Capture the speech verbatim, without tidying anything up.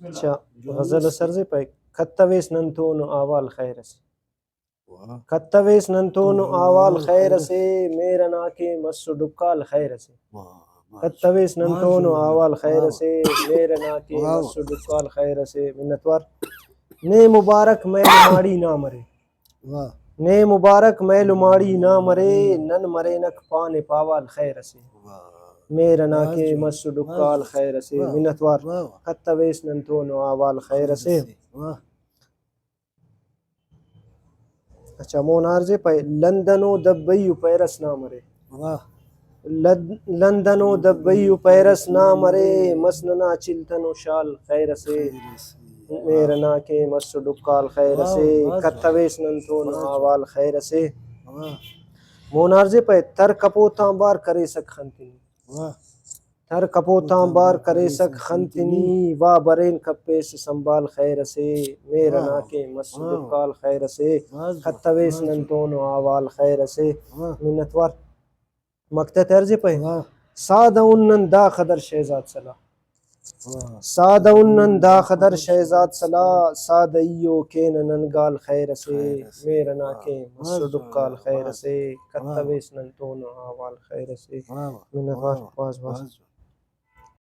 اچھا، غزل اس ارزے پائے، کتویس نن تون احوال خیر اسے۔ واہ۔ کتویس نن تون احوال خیر اسے، مہر انا کے مس و ڈکال خیر اسے۔ واہ، واہ۔ کتویس نن تون احوال خیر اسے، مہر انا کے مس و ڈکال خیر اسے۔ منتوار۔ نے مبارک مہر ماڑی نا مرے۔ واہ۔ نے مبارک مہر ماڑی نا مرے، نن مرینک پانے پاوال خیر اسے۔ واہ۔ مہر انا کے مس و ڈکال خیر اسے۔ منتوار۔ واہ، واہ۔ کتویس نن تون احوال خیر اسے۔ واہ۔ اچھا، مون آرزے پائے، لندن و دبئی و پیرس نا مرے۔ واہ۔ لد-، لندن و دبئی و پیرس نا مرے، مس ننا چلتن و شال خیر اسے۔ خیر اسے۔ مہر انا کے مس و ڈکال خیر واہ، اسے، واہ، کتویس نن تون واہ۔ احوال خیر اسے۔ واہ۔ مون آرزے پائے، تر کپوت آنبار کریسک خن تنی۔ واہ۔ تر کپوت آنبار کریسک خن تنی، وا برین کپیس سنبھال خیر اسے، مہر انا کے مس ڈکال خیر اسے، کتویس نن تون احوال خیر اسے۔ واہ۔ منتوار۔ مقطع تے ارزے پائے۔ واہ۔ سادہ ان نن دا خدر شہزاد سلا۔ واہ۔ سادہ ان نن دا خدر شہزاد سلا، سادہ ای او کینہ نن گال خیر اسے، خیر اسے۔ مہر انا کے مس ڈکال خیر اسے، کتویس نن تون احوال خیر اسے۔ واہ، واہ۔ منتوار، واہ، واہ۔ بھاز، بھاز۔ بھاز۔